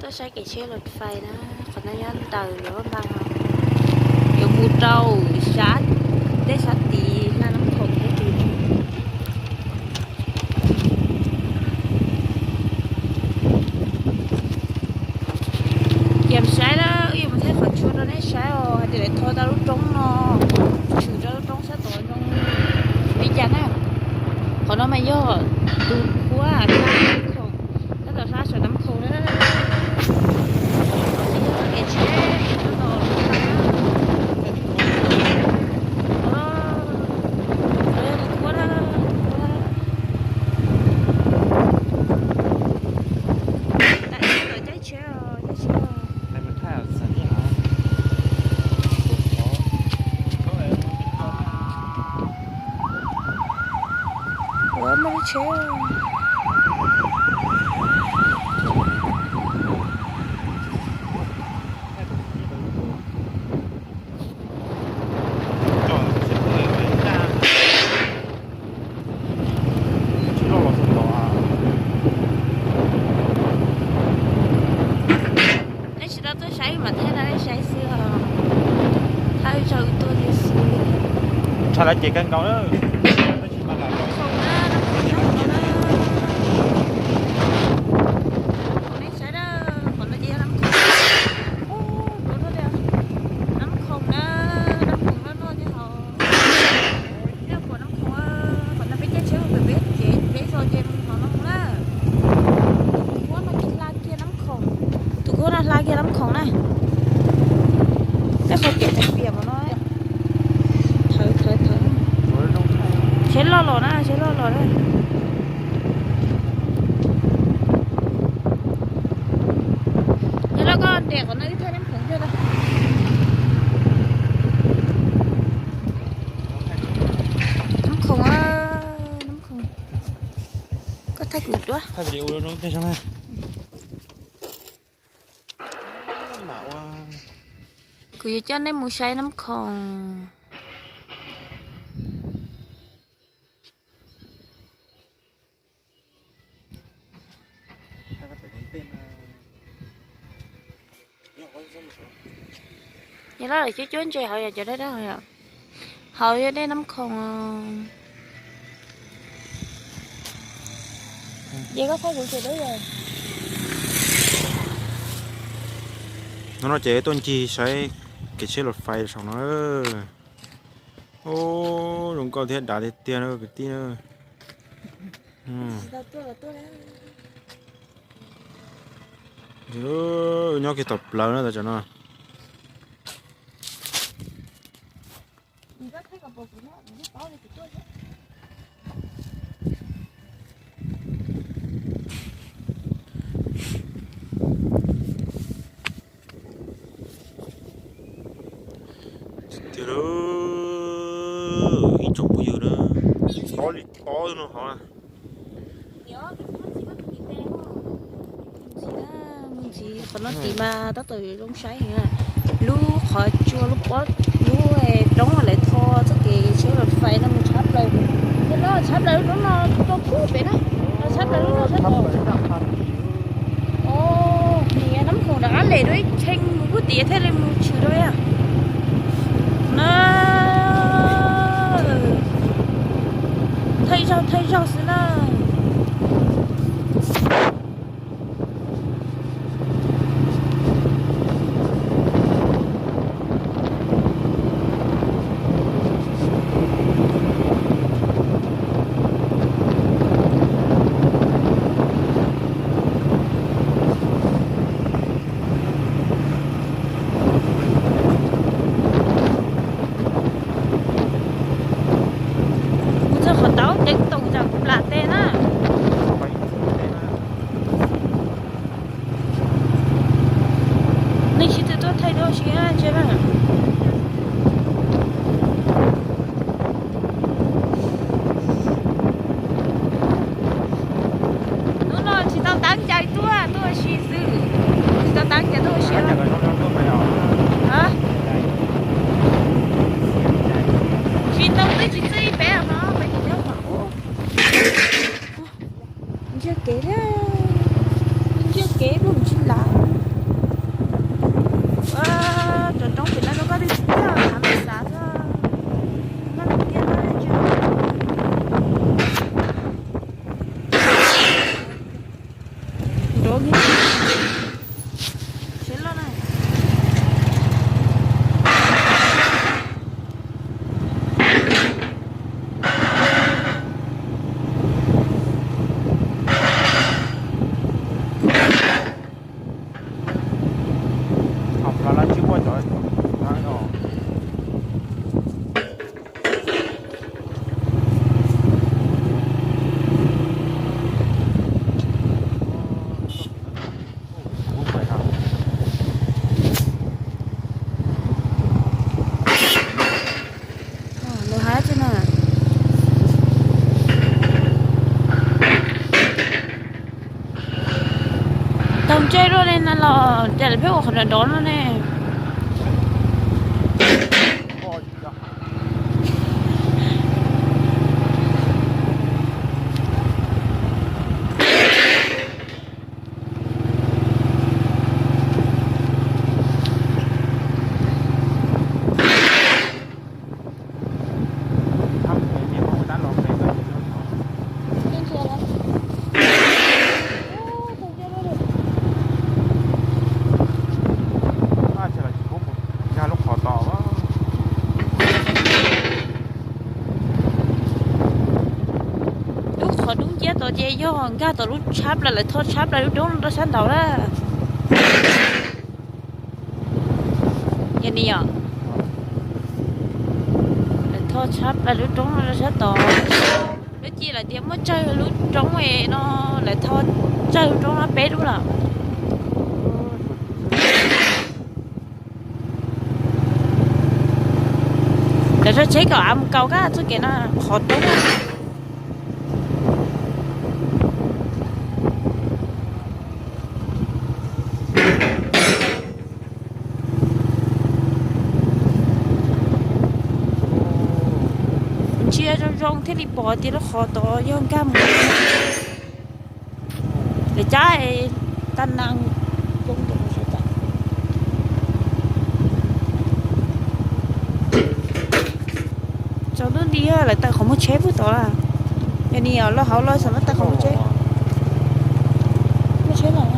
Tuaj saib kev tsheb lus fais na, qhov no nyob ntawm lub npas no, yuav mus rau sab teb sab tid Laj Nab Khoom thiab ces. Cia saib na, wb yuav mus thaij qhov tshuab rau nej saib os, hais tias lawv tho tau lub roob no, tshwm rau lub roob sab tod zoo li cas na. Qhov no mas yog tus khuab Laj Nab Khoom, tab tom hla saum Nab Khoom na. Tab sis yog kev tsheb tab tom, tus khuab na, tus khuab na. Tam sim no caij tsheb, caij tsheb. Ua muaj lub tsheb. Nej tsis tau tuaj saib mas thaij rau nej saib xwb os. Thaij rau wb tuaj thiab xwb. Tshaj lawv ces kawg nkaus na. Khoom na, Nab Khoom na. Kuv nej saib na, qhov no ces yog Nab Khoom. Nab Khoom na, Nab Khoom noj noj thiab hos. Peb pom Nab Khoom, qhov no peb caij tsheb mus pem peb ces peb txog ces mus qhov no mus na. Tus khuab no ces hla kiag Nab Khoom, tus khuab no hla kiag Nab Khoom na. Peb qhov kev tais piam no. Thawv thawv thawv. Tsheb loj los na, tsheb loj los na. Yog los koj nres qhov no wb thaij Nab Khoom thiab. Nab Khoom, Nab Khoom. Koj thaij kuv dua. Kuv yuav coj nej mus saib Nab Khoom. Yog lawv cuab cuab ntses hauv yog cov dab dab hauv yom. Hauv yog dej Nab Khoom. Ces koj thaij kuv ces dab yog. Hnub no ces tuaj ncig saib kev tsheb lus fais saum no. Ub, zoo nkauj thiab dav tiag tiag na kwv tij na. Nyob kiag tom plawv na tam sim no. Tiag, ib tsoom phooj ywg na, ob li ob no hov. Mus ntxiv, qhov no tiv mas tab tom zoo saib heev. Lub qhov tsua lub pob lub roob lawv tho txoj kev tsheb lus fais no mus tshab plaws. Yog no tshab plaws lub roob no rau pub pem na, no tshab plaws lub no sab tod. Nws Nab Khoom rov qab lem dua ib tshee mus pub tim thiaj li mus tshwm dua na. Thaij zaug thaij zaug xwb na. Kuv txog qhov tau ceev toom tsam kuv plam tes na. Nej sib tw tuaj thaij tuaj si ntsia na. Hnub no tsis tau teeb cai tuaj, tuaj ua si xwb. Tsis tau teeb cai tuaj ua si. Tsis tau twb tsis txij peb no, peb tsis nyob qhov ub. Ntsia kev, ntsia kev luag tsis lav. Tsev loj na. Hom plaws los tsis muaj cov no. Nws hais tsi na. Taug ntsej luaj li no los cas lawv pheej ua qhov nrov nrov no ne. Lub qhov dub nciab tod ces yog nkag tom lub tshab plaws, lawv tho tshab plaws lub roob no rau sab nraud na. Yog ni yom, lawv tho tshab plaws lub roob no rau sab tod. Lub ci lawv tias muaj tsawg lub roob no, lawv tho tsawg lub roob no peb lub lawm. Lawv tso tsheb kom av mus kaus kab txoj kev no qhov roob. Ntsia zoo zoo thiaj li pom tias lub qhov tod yog nkag mus. Lawv cab tag nag poob rau sab tod. Tsaus ntuj nti lawv taws qhov muag tsheb pug tod lawm. Yog ni loj hauv loj xav muab taws qhov muag tsheb. Muag tsheb lawm.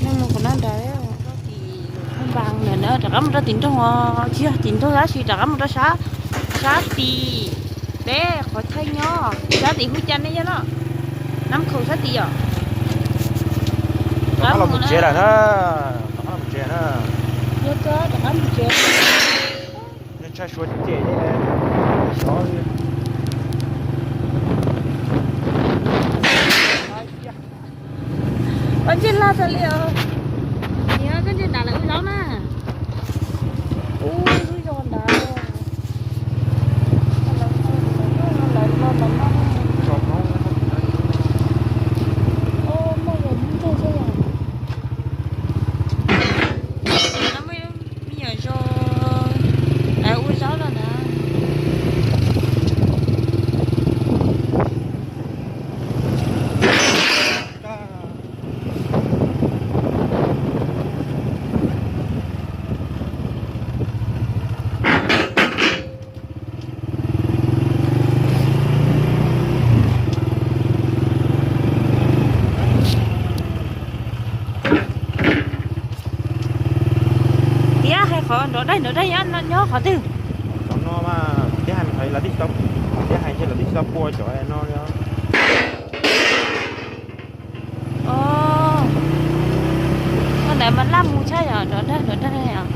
Nej mus qhov no nrad, npas na, rov qab mus rau tim nroog, tsis yog tim nroog tab sis rov qab mus rau sab, sab tim peb qhov chaw nyob sab tim hub ca nej yog loj, nab khaus sab tim yom. Rov qab los mus tsev lawm na, rov qab los mus tsev na. Rov qab mus tsev. Tshaj suav cem xyov li. Koj ntsej lag tas li os. Niam, koj ntsej nram lawv ua zaub na. Ub, lub zos nrad. Muaj yog ntsuag xwb yom. Me nyuam zos lawv ua zaub no na. Tiab hais qhov nrov daig nrov daig nyob qhov twg? Qhov no mas thiab hais, hais lawv twb tsis tau, thiab hais ntshe lawv twb tsis tau pua cov no li. Ov, ua ntawd mas laj mus tshaj yom, nrov dag nrov dag os.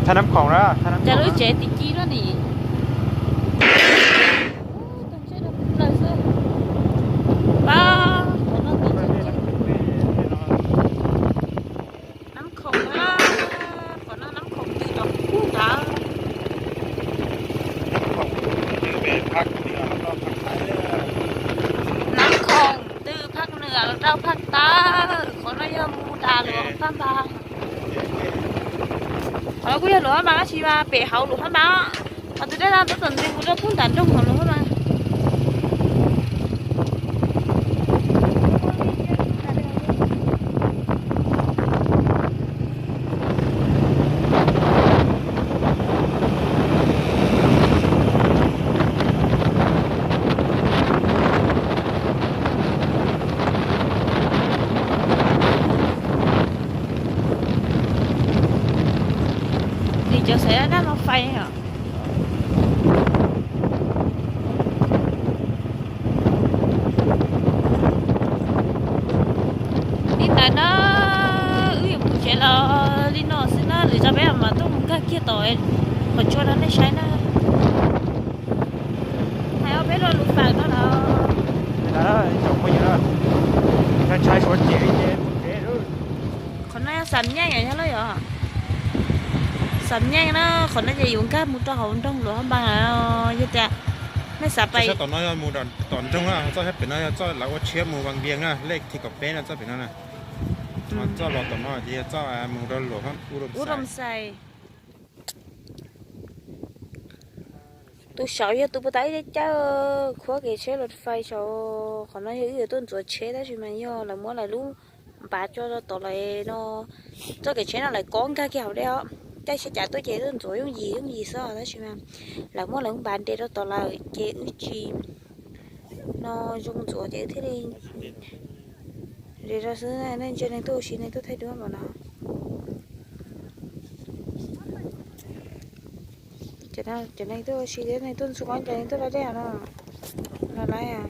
Cas lub tsev tim ci no nim. Nab khoom na, qhov no nab khoom twg los kuj ntawd. Nab khoom twg phaj nws los rau phaj tawb, qhov no yog mus das luas phaj npas. Qhov no kuj yog luas phaj npas tab sis mas pem hauv luas phaj npas. Qhov twg dab dab tab tom nti mus rau pug nram nroog hauv luas phaj npas. Nim cov xaiv dab no fais os. Li ntawd na, wb yuav mus tsev los li no xwb na, lwm zaus peb mam tuaj mus nkag kiag tom qhov tsua no nej saib na. Hais ob peb lo lus fam no los. Qhov no yog xam nyeej yom, nyob los yog xam nyeej na, qhov no ces yuav nkag mus rau hauv nroog luas phaj npas lawm. Yog tias nej xav pais tom no yog mus tom nroog na, txoj sab pem no yog txoj lawv ua tshiab mus Vaj Vias na, lej thib kaum peb no txoj pem no na. Txoj los tom no ces yog txoj mus rau luas Ub Rom Xais. Tus saud yog tus puas tas ib caj khuab kev tsheb los fais saud. Qhov no yog wb yuav tuaj ntxuav tsheb tab sis mas yog lawv muab lawv lub npav tso rau tom lawm no. Txoj kev tsheb no lawv kob nkag kiag hauv dej os. Caij sab cav tuaj ces tuaj ntxuav yooj yim yooj yim xwb tab sis mas lawv muab lawv lub npav nres rau tom lawm ces wb tsis no zoo ntxuav ces wb thiaj li nres rau xwb. Nej ntsia neeg tuaj ua si, neeg tuaj thaij duab npaum no. Cov neeg tuaj ua si thiab neeg tuaj ntxuav, cov neeg tuaj da dej no, los lawm.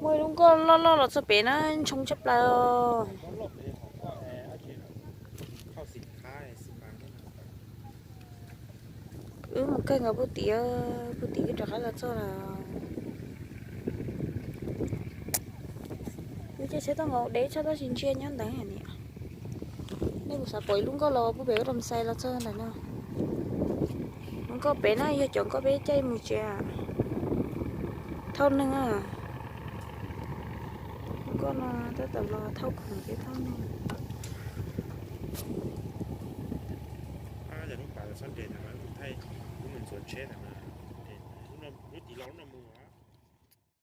Muaj ib lub nkoj loj loj los txog pem na, ntshoo tshaj plaws. Wb mus kawg nkaus puag tim, puag tim wb rov qab los txog lawm. Wb caij tsheb tuaj nkaus deb tshaj tab sis ntsia nyob ntawd niam. Nej puas xav pom ib lub nkoj los puag pem Rom Xais los txog ntawm no? Lub nkoj pem na yog cov nkoj peb caij mus tsev thauj neeg. Lub nkoj no tab tom los thauj khoom thiab thauj neeg. Lub pas txhob nres ntawd mas kuv thaij, kuv mus ntxuav tsheb ntawd mas, lub tim los lub no